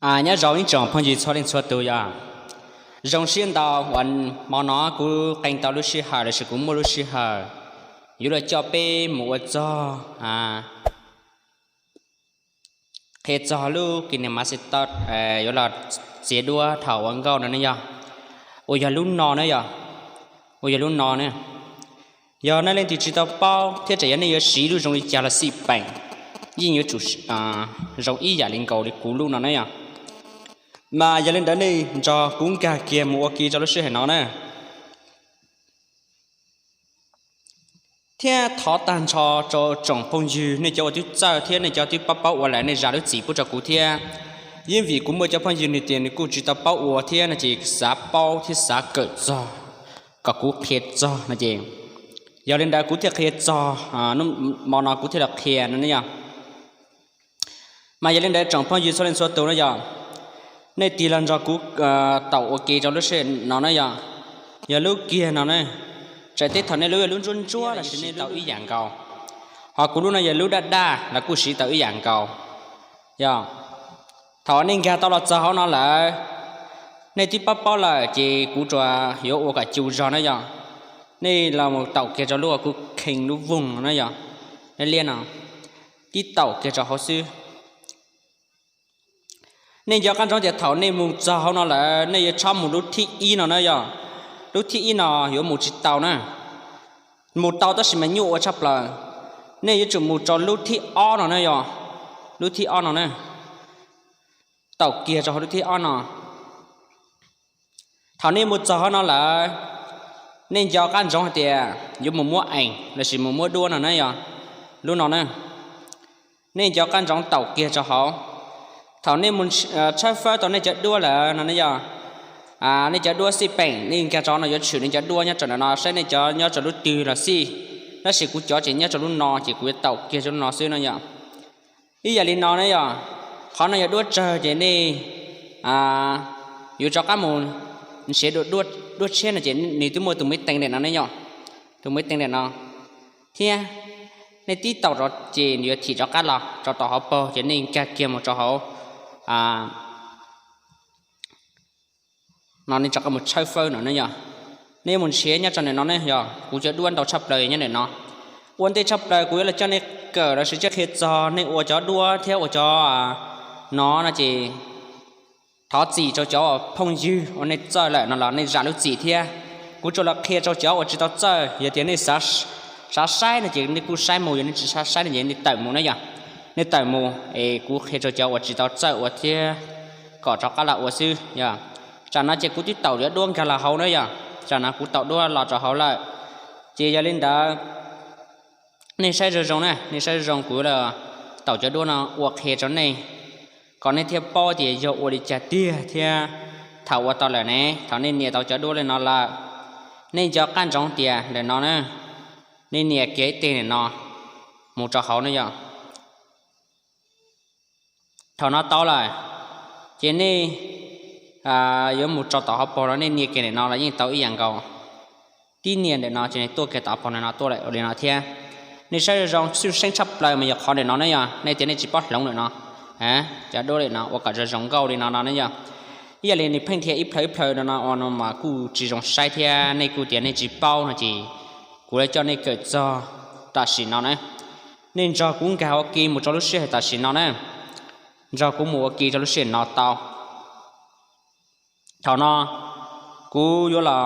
Nyob zoo ib tsoom phooj ywg txhua leej txhua tus yog. Zoo siab ntau uas hmo no kuv qee tau lub sij hawm lossis kuv muaj lub sij hawm yuav los coj peb mus ua txog, qhia txog lub kinematxis yuav los txiav duab thaum ua nkauj no ne yog, uas yog lub no ne yog, uas yog lub no ne. Yog nej leej twg tsis tau paub thiab tseem yog nej yuav siv lub zoo li cas los xij peem, yeej yuav tsum zoo ib yam li nkaus li kuv lub no ne yog. Mas yog li ntawd nej nrog kuv nkag kiag mus ua ke rau lub sij hawm no na. Thiab thov tag nrho rau tsoom phooj ywg nej cov uas twb txawj thiab nej cov twb paub paub ua lawm nej zam lub txim pub rau kuv thiab. Yeej vim kuv muaj cov phooj ywg nws tias nws kuj tsis tau paub ua thiab no ces xav paub thiab xav kawm txog kom kuv qhia txog no ces, yog li ntawd kuv thiaj qhia txog, hmo no kuv thiaj los qhia no ne yog. Mas yog li ntawd tsoom phooj ywg txhua leej txhua tus na yog, nej tig los nrog kuv taum ua ke rau lub sij hawm no na yog. Yog lub kiag no na, txawm tej thaum nej lub yog lub ntsuab ntsuab los sis nej tau ib yam nkaus, ho kuv lub no yog lub daj daj los kuj siv tau ib yam nkaus. Yog, thaum nej nkag tau los txog hauv no lawm, nej twb paub paub lawm ces kuv tsuas yuav ua kom cu zog na yog. Nej los mus taum kiag rau lub uas kuv kheej lub voog no na yog, liab liab no, tib taum kiag rau hauv xwb. Nej nco qab ntsoov tias thaum nej mus txog hauv no lawm nej yuav txhob mus lub thib ib no na yog. Lub thib ib no yuav mus tsis tau na. Mus tau tab sis mas nyuaj ua tshaj plaws. Nej yuav tsum mus rau lub thib ob no na yog. Lub thib ob no na. Taum kiag rau hauv lub thib ob no. Thaum nej mus txog hauv no lawm, nej nco qab ntsoov hais tias yuav mus muab ees lossis mus muab duab no na yog. Lub no na, nej nco qab ntsoov taum kiag rau hauv. Thaum nej mus tshawb fawb tau nej cov duab lawm no ne yog, nej cov duab xij peem nej nkag rau no yuav tshwm nej cov duab nyob rau ntawm no saib nej cov nyob rau lub twg los xij. Tab sis kuv cov ces nyob rau lub no ces kuv yuav taum kiag rau lub no xwb no yog. Ib yam li no ne yog, qhov no yog duab tsawg ces nej yuav rov qab mus nrhiav dua duab tshiab no ces nws twb muaj tus muv tees ntawm no ne yog. Tus muv tees ntawm no thiab, nej tib taum rau ces nws yuav thim rov qab los rau tom hauv paug ces nej nkag kiag mus rau hauv no nej rov qab mus tshawb fawb no ne yog. Nej yuav mus nrhiav nyob rau ntawm no ne yog, kuv cov duab ntau tshaj plaws nyob ntawm no. Ua ntej tshaj plaws kuv yuav los coj nej kawm lossis coj qhia txog nej ua cov duab thiab ua cov no no ces thov txim rau cov phooj ywg uas nej txawj lawm no los nej zam lub txim thiab. Kuv tsuas los qhia rau cov uas tsis tau txawj, yog tias nej xav saib no ces nej kuj saib mus, yog nej tsis xav saib no ces nej tawm mus na yog. Nej tawm mus es kuv qhia rau cov uas tsis tau txawj ua thiab kom rov qab los ua xwb yog. Tsam no ces kuv twb taum cov duab nkag los hauv na yog, tsam no kuv taum duab los rau hauv lawm. Ces yog li ntawd nej saib zoo zoo na, nej saib zoo zoo kuv yuav los taum cov duab no ua qhia rau nej, kom nej thiaj paub tias yog ua li cas tiag thiab. Thaum ua tau lawm ne, thaum nej nias tau cov duab li no lawm, nej nco qab ntsoov tias ntawm no na, nej nias kiag ib teg ntawm no mus rau hauv na yog. Thaum no tau lawm ces nej yuav mus rau tom hauv paug no, nej nias kiag ntawm no los yeej tau ib yam nkaus. Tib nias ntawm no ces nws tuaj kiag tom hauv paug ntawm no tuaj lawm ua li no thiab. Nej saib zoo zoo, txhwj xeeb tshaj plaws mas yog qhov ntawm no ne yog, nej tias nej tsis paub hloov ntawm no, cov duab li no ua kom zoo zoo nkauj li no no ne yog. Ib yam li nws pheej dhia ib plhaw ib plhaw no no ua no mas kuj tsis zoo saib thiab, nej kuj tias nej tsis paub no ces kuv yuav coj nej kawm txog tam sim no na. Nej nrog kuv nkag ua ke mus rau lub sij hawm tam sim no na. Nrog kuv mus ua ke rau lub sij hawm no tau. Thaum no kuv yuav los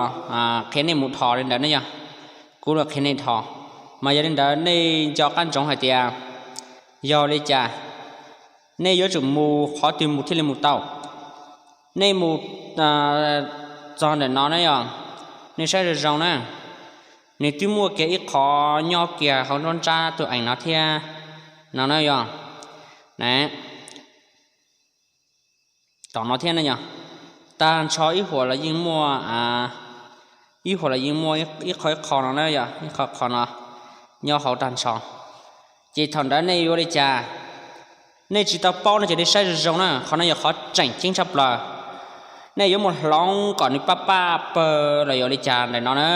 qhia nej mus dhos li ntawd ne yog. Kuv los qhia nej dhos, mas yog li ntawd nej nco qab ntsoov hais tias yog li cas nej yuav tsum mus qhov twg mus thiaj li mus tau. Nej mus txog ntawm no ne yog, nej saib zoo zoo na, nws twb muaj kiag ib qho nyob kiag hauv nruab nrab tus ees no thiab no na yog. Tom no thiab ne yog, tag nrho ib huam los yeej muaj, ib huam los yeej muaj ib qho ib qho no na yog, ib qho qho no nyob hauv tag nrho. Ces thaum ntawd nej yuav li cas? Nej tsis tau paub no ces nej saib zoo zoo na, qhov no yog qhov tseem ceeb tshaj plaws. Nej yuav mus hloov kom nws pab pab pawg los yog li cas ntawm no na.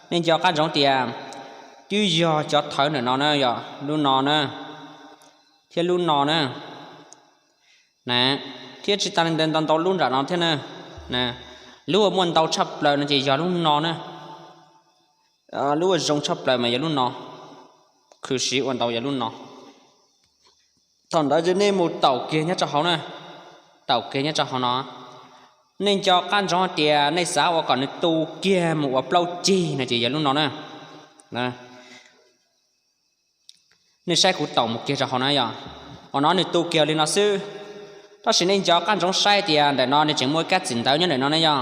Nej nco qab ntsoov tias twb yog cov thawv ntawm no na yog, lub no na, thiab lub no na. Na, Thiab tsis tas li ntawd, ntau ntau lub nram no thiab na. Lub uas muaj ntau tshaj plaws no ces yog lub no na. Lub uas zoo tshaj plaws mas yog lub no, khwv siv ua ntau yog lub no. Thaum ntawd ces nej mus taum kiag nyob rau hauv na, taum kiag nyob rau hauv no. Nej nco qab ntsoov hais tias nej xav ua kom nws tu kiag mus ua plaub ceg no ces yog lub no na. Nej saib kuv taum mus kiag rau hauv na yog, ua no nws tu kiag li no xwb. Tab sis nej nco qab ntsoov saib tias ntawm no nws tseem muaj kab txim ntawv nyob ntawm no ne yog,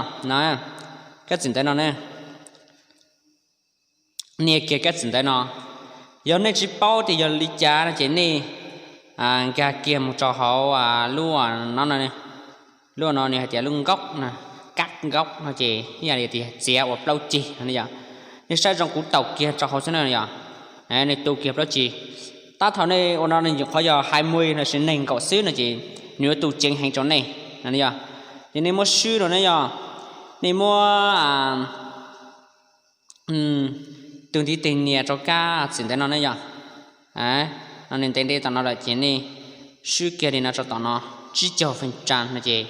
kab txim ntawv no ne. Nias kiag kab txim ntawv no, yog nej tsis paub tias yog li cas no ces nej nkag kiag mus rau hauv lub no, lub no nws hais tias lub nkaub, kab nkaub no ces ib yam li tias txiav ua plaub ceg no yog. Nej saib zoo kuv taum kiag rau hauv xwb na yog, nej tu kiag plaub ceg. Tab thaum nej ua no nws nyuam qhuav yog hai mươi los sis nees nkaum xwb no ces nws yuav tu ceev heev rau nej no yog. Ces nej muab swb no ne yog, nej muab tus ntiv tes nias rau kab txim ntawv no ne yog. No nws ntev ntev tom no lawm ces nej swb kiag li no rau tom no, tsib caug feem tsa no ces,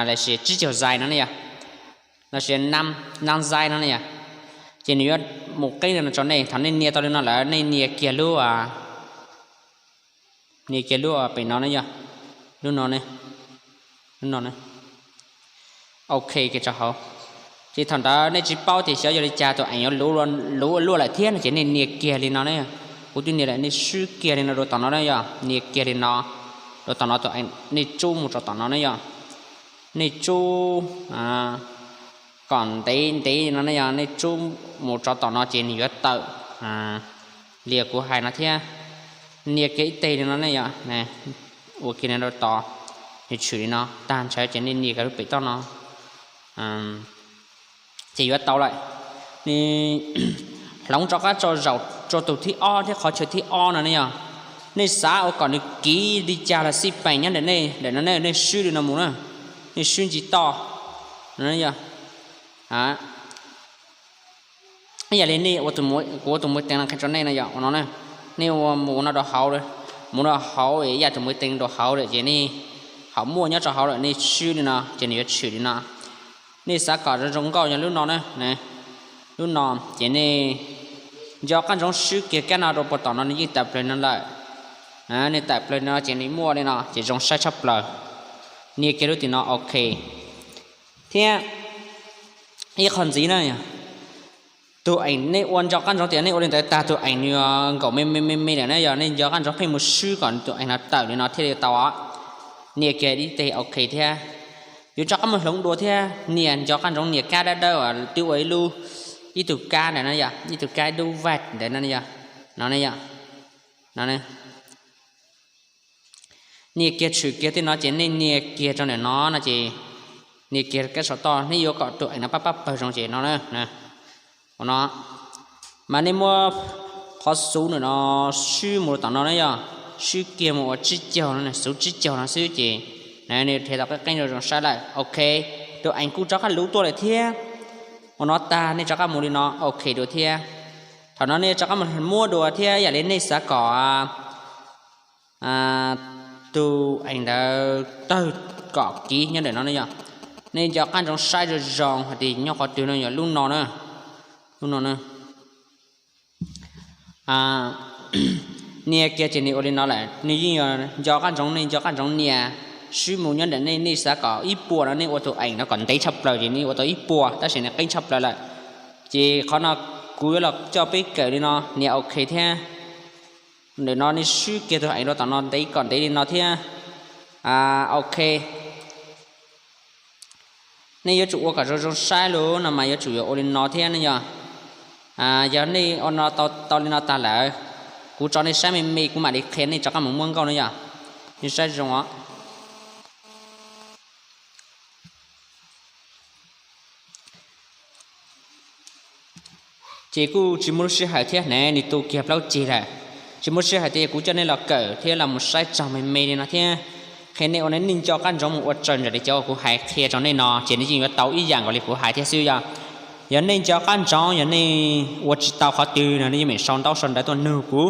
los sis tsib caug zais no ne yog, los sis năm zais no ne yog. Ces nws yuav mus qeb li no rau nej. Thaum nej nias tau li no lawm nej nias kiag lub, nias kiag lub pem no ne yog, lub no, lub no, ok kiag rau hauv. Ces thaum ntawd nej tsis paub tias xyov yog li cas tus ees yuav luv ua luaj lawm thiab no ces nej nias kiag li no ne. Kuv twb nias lawm, nej swb kiag li no rau tom no ne yog, nias kiag li no rau tom no, tus ees nej tsub mus rau tom no ne yog. Nej tsub kom ntev ntev no ne yog, nej tsub mus rau tom no ces nws yuav tawm li kuv hais no thiab. Nias kiag ib teg li no ne yog, ua kiag li no rau tod, nws tshwm li no tag nrho ces nej nias kiag lub pem toj no ces yuav tau lawm. Nws hloov rov qab tso zaum rau tus thib ob thiab qhov chaw thib ob no ne yog. Nej xav ua kom nws kiv li cas los xij peem nyob ntawm nej, ntawm no nej swb li no mus na, nej swb ntsis toj no yog. Ib yam li nej, kuv ua tus muv teev no qhia rau nej no yog ua no na. Nej ua mus no rau hauv, mus rau hauv, ib yam tus muv teev rau hauv lawm ces nej hom muaj nyob rau hauv lawm nej swb li no ces nws yuav tshwm li no. Nej xav kom zoo zoo nkauj yog lub no na, lub no ces nej nco qab ntsoov swb kiag kab no rau puag tom no, nws yeej tawm plaws no lawm. Nej tawm plaws no ces nws muaj li no ces zoo saib tshaj plaws. Nias kiag lub tim no ok. Thiab ib qho ntxiv na, tus ees nej ua nco qab ntsoov tias nej ua li ntawd tag tus ees nws nkaum me me me me lawm na yog, nej nco qab ntsoov pheej mus swb kom tus ees no tawm li no thiaj li tau. Nias kiag ib teg ok thiab. Yuav rov qab mus hloov dua thiab, nias nco qab ntsoov nias kab dawb dawb twb ua ib lub, ib tug kab ntawd no yog, ib tug kab ib lub vaj ntawd no yog, no ne yog, no. Nias kiag tshwm kiag tej no ces nej nias kiag rau ntawm no no ces nias kiag kab saum toj, nej yuav kom tus ees no pab pab pawg zoo ces no, ua no. Mas nej muab qhov xuv ntawm no swb mus rau tom no na yog, swb kiag mus ua tsib caug no, xuv tsib caug no xwb ces nws dhia tau qeeb qeeb zoo zoo saib lawm. Ok, tus ees kuj rov qab luv tuaj lawm thiab. Ua no tag nej rov qab mus li no ok dua thiab. Thaum no nej rov qab mus muab dua thiab, yam li nej xav kom tus ees ntawd tawg kom kiv nyob ntawm no ne yog. Nej nco qab ntsoov saib zoo zoo hais tias nyob qhov twg no yog lub no na, lub no na. Nias kiag ces nws ua li no lawm, nws yeej yog nco qab ntsoov, nej nco qab ntsoov nias swb mus nyob ntawm nej, nej xav kom ib puas no nej ua tus ees no kom ntev tshaj plaws ces nej ua tau ib puas tab sis nws qeeb tshaj plaws lawm. Ces qhov no kuv yuav los coj peb kawm li no, nias ok thiab. Ntawm no nej swb kiag tus ees rau tom no ntev kom ntev li no thiab. Ok, nej yuav tsum ua kom zoo zoo saib lawm no mas yuav tsum yuav ua li no thiab ne yog. Yog nej ua no tau li no tag lawm, kuv tso nej saib me me kuv mam li qhia nej rov qab mus muab nkauj na yog. Nej saib zoo os. Ces kuj tsis muaj lub sij hawm thiab ne, nws tu kiag plaub ceg lawm. Tsis muaj lub sij hawm tias kuv coj nej los kawm thiab los mus saib txog me me li no thiab. Qhia nej ua nej nco qab ntsoov mus ua raws nraim li cov uas kuv hais qhia rau nej no ces nej yeej yuav tau ib yam nkaus li kuv hais thiab xwb yog. Yog nej nco qab ntsoov, yog nej ua tsis tau qhov twg no nej yeej meem sau ntaub sau ntawv tuaj nug kuv,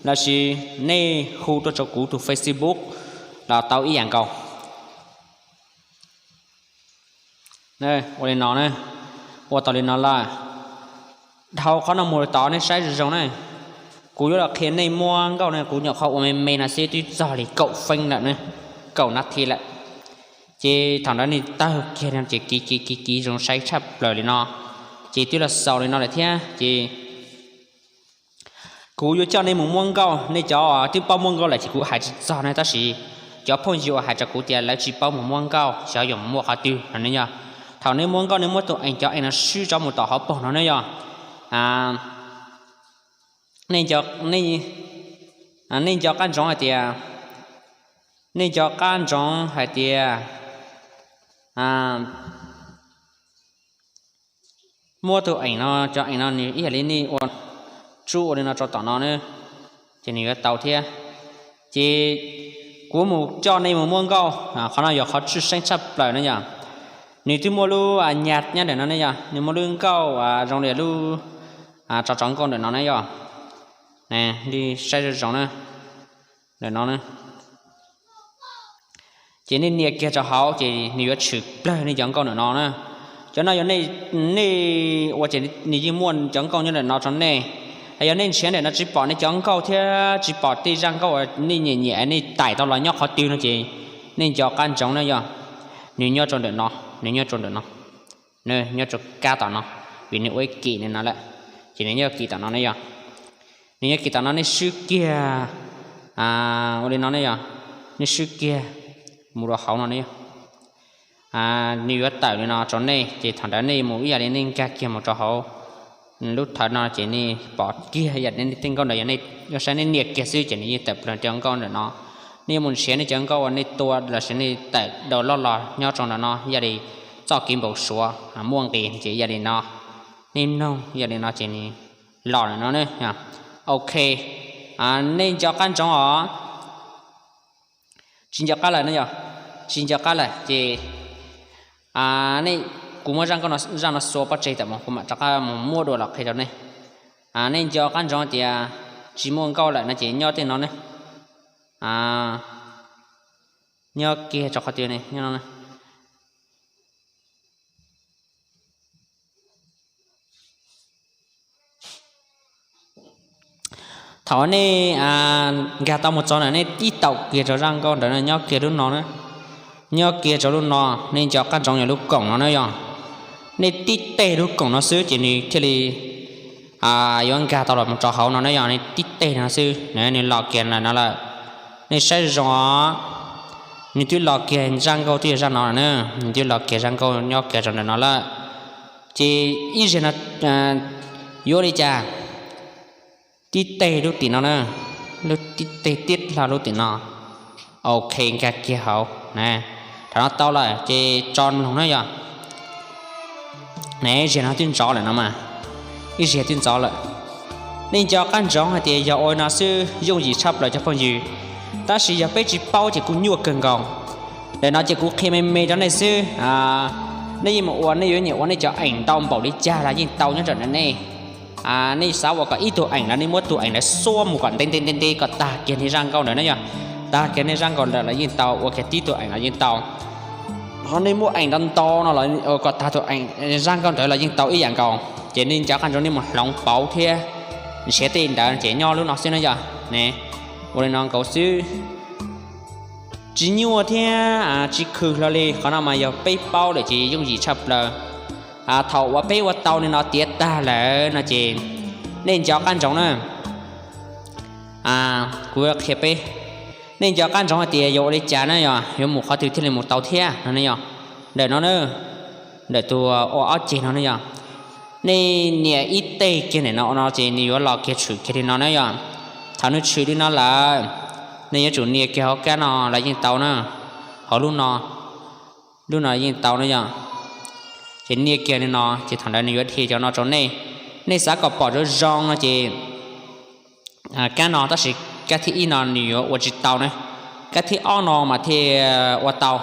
los sis nej hu tuaj rau kuv tus Facebook los tau ib yam nkaus. Ua li no ne, ua tau li no lawm. Dhau qhov no mus tod nej saib zoo zoo ne. Kuv yuav los qhia nej muab nkauj ne, kuv nyuam qhuav ua me me no xwb twb txog li kaum feeb lawm ne, kaum nab thi lawm. Ces thaum ntawd nej tawg kiag no ces kiv kiv kiv kiv zoo saib tshaj plaws li no. Ces twb los xaus li no lawm thiab ces kuv yuav coj nej mus muab nkauj. Nej cov twb paub muab nkauj lawm ces kuv hais tsis txog ne, tab sis cov phooj ywg uas hais rau kuv tias lawv tsis paub mus muab nkauj, xyov yuav mus muab qhov twg no ne yog. Thaum nej muab nkauj nej muab tus ees, cov ees no swb rov mus tom hauv paus no ne yog. Nej nco qab ntsoov hais tias, nej nco qab ntsoov hais tias muab tus ees no, cov ees no nws ib yam li nej ua, tsub ua li no rau tom no ne, ces nws yuav tau thiab. Ces kuv mus coj nej mus muab nkauj, qhov no yog qhov tshwj xeeb tshaj plaws na yog. Nws twb muaj lub nyaj nyob ntawm no ne yog, nws muaj lub nkauj zoo li lub, tso tsov nkauj ntawm no ne yog. Saib zoo zoo na, ntawm no na. Ces nej nias kiag rau hauv ces nws yuav tshwm plawg nej cov nkauj ntawm no na. Cov no yog nej ua ces nws yeej muaj cov nkauj nyob ntawm no rau nej. Yog nej nrhiav ntawm no tsis pom nej cov nkauj thiab tsis pom tej zaj nkauj uas nej nyiam nyiam nej tải tau los nyob qhov twg no ces nej nco qab ntsoov na yog, nws nyob rau ntawm no, nws nyob rau ntawm no, nyob rau kab tom no, vim nws ua ib kim no lawm, ces nws nyob kim tom no ne yog. Nws nyob kim tom no nej swb kiag, ua li no ne yog, nej swb kiag mus rau hauv no ne yog. Nws yuav tawm li no rau nej ces thaum ntawd nej mus ib yam li nej nkag kiag mus rau hauv lub thawv no ces nej pom kiag ib yam li nej tej nkauj ntawd, yog nej yuav saib nej nias kiag xwb ces nws yeej tawm plawg cov nkauj ntawm no. Nej yuav mus nrhiav nej cov nkauj uas nej tua los sis nej tawm download los nyob rau ntawm no ib yam li txoj kev npau suav muaj nqis ces ib yam li no. Nej mloog ib yam li no ces nws los ntawm no ne. Ok, nej nco qab ntsoov os. Tsis nco qab lawm ne yog, tsis nco qab lawm ces nej, kuv muab zaj no xua pov tseg tawm mus kuv mam rov qab mus muab dua los qhia rau nej. Nej nco qab ntsoov tias tsis muaj nkauj lawm no ces nyob tej no ne, nyob kiag rau qhov twg ne, nyob no. Thaum nej nkag tau mus txog na nej ib taus kiag rau zaj nkauj ntawd nyob kiag lub no na, nyob kiag rau lub no, nej nco qab ntsoov yog lub koom no na yog. Nej tib teg lub koom no xwb ces nws thiaj li yuav nkag tau los mus rau hauv no na yog, nej tib teg no xwb nws los kiag ntawm no lawm. Nej saib zoo os, nws twb los kiag zaj nkauj twb yog zaj no na, nws twb los kiag zaj nkauj nyob kiag rau ntawm no lawm. Ces ib zaug no yuav li cas, tib teg lub tim no na, lub tib teg tib hlo lub tim no. Ok, nkag kiag hauv na, thaum no tau lawm ces tso mloog na yog. Ib zaug no twb ntxov lawm no mas, ib zaug twb ntxov lawm. Nej nco qab ntsoov hais tias yog ua no xwb yooj yim tshaj plaws cov phooj ywg, tab sis yog peb tsis paub ces kuj nyuaj kawg nkaus. Ntawm no ces kuv qhia me me rau nej xwb. Nej yeej mus ua, nej yuav nyiam ua nej cov eem ntau npaum li cas los yeej tau nyob ntawm no nej. Nej xav ua kom ib tug eem los nej muab tus eem ntawd xuab mus kom ntev ntev ntev ntev kom tag kiag nej zaj nkauj ntawd na yog, tag kiag nej zaj nkauj ntawd los yeej tau, ua kiag tib tug eem los yeej tau. Ho nej muaj eem ntau ntau no los kom tag tus eem, zaj nkauj ntawd los yeej tau ib yam nkaus. Ces nej nco qab ntsoov nej mus hloov pauv thiab nrhiav tej ntawd ces nyob lub no xwb na yog. Ua li no nkaus xwb, tsis nyuaj thiab tsis khw hlo li. Qhov no mas yog peb paub lawm ces yooj yim tshaj plaws. Thaum uas peb ua tau li no tiav tag lawm no ces nej nco qab ntsoov na. Kuv qhia peb, nej nco qab ntsoov hais tias yuav ua li cas na yog, yuav mus qhov twg thiaj li mus tau thiab no ne yog. Ntawm no na, ntawm tus ua ob ceg no ne yog, nej nias ib teg kiag ntawm no no ces nws yuav los kiag tshwm kiag li no na yog. Thaum nws tshwm li no lawm, nej yuav tsum nias kiag hauv kab no los yeej tau na, hauv lub no, lub no yeej tau na yog. Ces nias kiag li no ces thaum ntawd nws yuav dhia cov no rau nej. Nej xav kom pom zoo zoo no ces kab no, tab sis kab thib ib no nws yuav ua tsis tau na, kab thib ob no mas thiaj ua tau.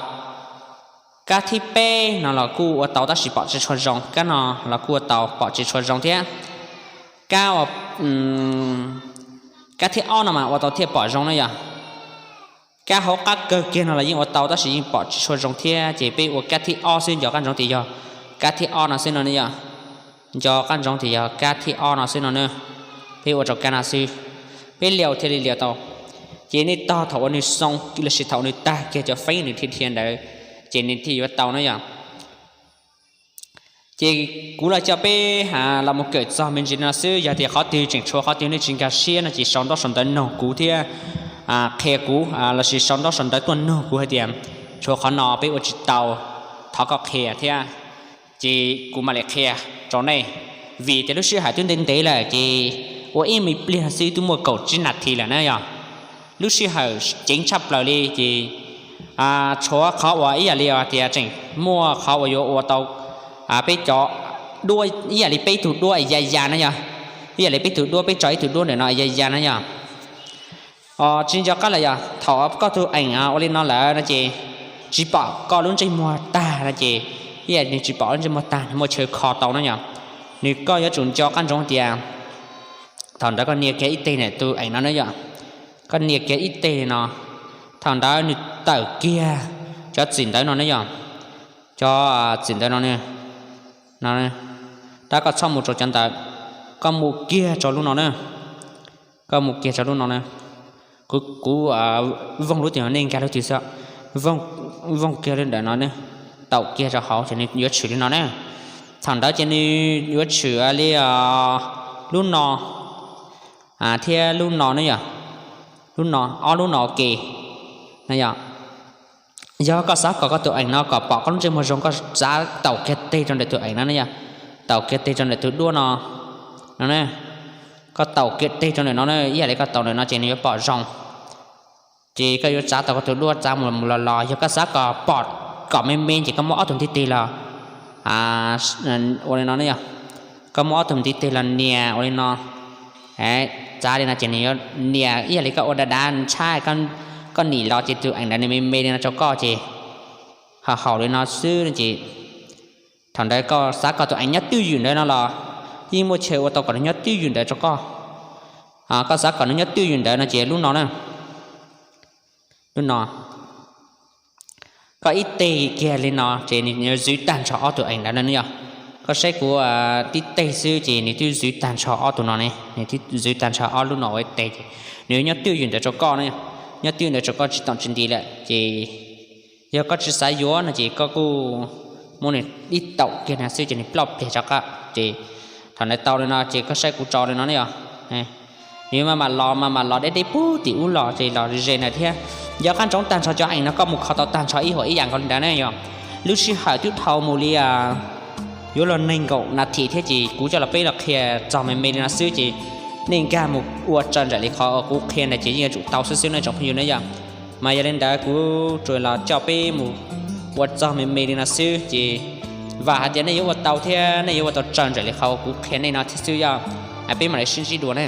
Kab thib peb no los kuj ua tau tab sis pom tsis tshua zoo, kab no los kuj ua tau pom tsis tshua zoo thiab. Kab ua, kab thib ob no mas ua tau thiaj pom zoo na yog. Kab hauv qab kawg kiag no los yeej ua tau tab sis yeej pom tsis tshua zoo thiab ces peb ua kab thib ob xwb, nco qab ntsoov tias yog kab thib ob no xwb no ne yom. Nco qab ntsoov tias yog kab thib ob no xwb no ne. Peb ua rau kab no xwb, peb liau thiaj li liau tau. Ces nej tog thaum uas nws xoo lossis thaum nws tag kiag cov feeb nws dhia dhia ntawd, ces nws thiaj yuav tau na yom. Ces kuv los coj peb los mus kawm txog me ntsis no xwb, yog tias qhov twg tseem tshuav qhov twg nej tsis nkag siab no ces sau ntaub sau ntawv noog kuv thiab qhia kuv lossis sau ntaub sau ntawv tuaj noog kuv hais tias tshuav qhov no peb ua tsis tau, thov koj qhia thiab, ces kuv mam li qhia rau nej. Vim tias lub sij hawm twb ntev ntev lawm ces ua ib me pliag xwb twb muaj kaum tsib nas this lawm na yom. Lub sij hawm ceev tshaj plaws li ces tshuav qhov uas ib yam li tias tseem muaj qhov uas yuav ua tau peb cov duab, ib yam li peb tug duab ya ya na yom. Ib yam li peb tug duab, peb tso ib tug duab ntawm no ya ya na yom. Tsis nco qab lawm yog thaum koj tus eem ua li no lawm no ces tsis pom koj lub ntsej muag tag no ces, ib yam li tsis pom lub ntsej muag tag nws muaj chaw kho tau na yom. Nws koj yuav tsum nco qab ntsoov tias thaum ntawd koj nias kiag ib teg ntawm tus eem no na yom. Koj nias kiag ib teg no, thaum ntawd nws tawm kiag cov txim ntawv no na yom. Cov txim ntawv no, no, tab koj txhob mus rau cov ntawd, koj mus kiag rau lub no na. Koj mus kiag rau lub no na. Kuv, kuv voog lub twg nej nkag lub twg xwb. Voog kiag li ntawm no, taum kiag rau hauv ces nws yuav tshwm li no na. Thaum ntawd ces nws yuav tshwm li lub no thiab lub no na yom. Lub no, ob lub no ua ke na yom. Yog koj xav kom koj tus eem no kom pom koj lub ntsej muag zoo, koj txav taum kiag teg rau ntawm tus eem no na yom. Taum kiag teg rau ntawm tus duab no, no na. Koj taum kiag teg rau ntawm no na, ib yam li koj taum ntawm no ces nws yuav pom zoo. Ces koj yuav txav tau koj tus duab txav mus mus los los, yog koj xav kom pom kom me me ces koj muab ob tug ntiv teg los ua li no na yom. Koj muab ob tug ntiv teg los nias ua li no, txav li no ces nws yuav nias ib yam li koj ua dav dav ntshab, koj nim los ces tus eem ntawd nws me me li no rau koj ces ho haum li no xwb ces thaum ntawd koj xav kom tus eem nyob twj ywm ntawd no los yeej muaj chaw ua tau kom nws nyob twj ywm ntawd rau koj. Koj xav kom nws nyob twj ywm ntawd no ces lub no na, lub no. Koj ib teg kiag li no ces nws yuav zwv tag nrho ob tug eem ntawd no yom. Koj saib kuv tib teg xwb ces nws twb zwv tag nrho ob tug no ne, nws twb zwv tag nrho ob lub no ua ib teg ces nws yuav nyob twj ywm ntawd rau koj na. Nyob twj ywm ntawd rau koj tsis taum tsis nti lawm ces yog koj tsis xav yuav no ces koj kuj muab nws ib taum kiag no xwb ces nws ploj pliag rov qab ces thaum ntawd tau li no ces koj saib kuv tso li no na yom. Nws yuav maj mam los maj mam los deb deb puag tim ub los ces los ze ntawd thiab. Nco qab ntsoov tag nrho cov eem no koj mus kho tau tag nrho ib huam ib yam nkaus li ntawd na yom. Lub sij hawm twb dhau mus li yuav luag nees nkaum nas this thiab ces kuv coj los peb los qhia txog me me li no xwb ces nej nkag mus ua raws nraim li qhov kuv qhia ntawd ces yeej yuav tsum tau xwb xwb na tsoom phooj ywg na yom. Mas yog li ntawd kuv tsuas los coj peb mus ua txog me me li no xwb ces vam hais tias nej yuav ua tau thiab nej yuav ua tau raws nraim li qhov kuv qhia nej no thiab xwb yom. Peb mam li sib ntsib dua na.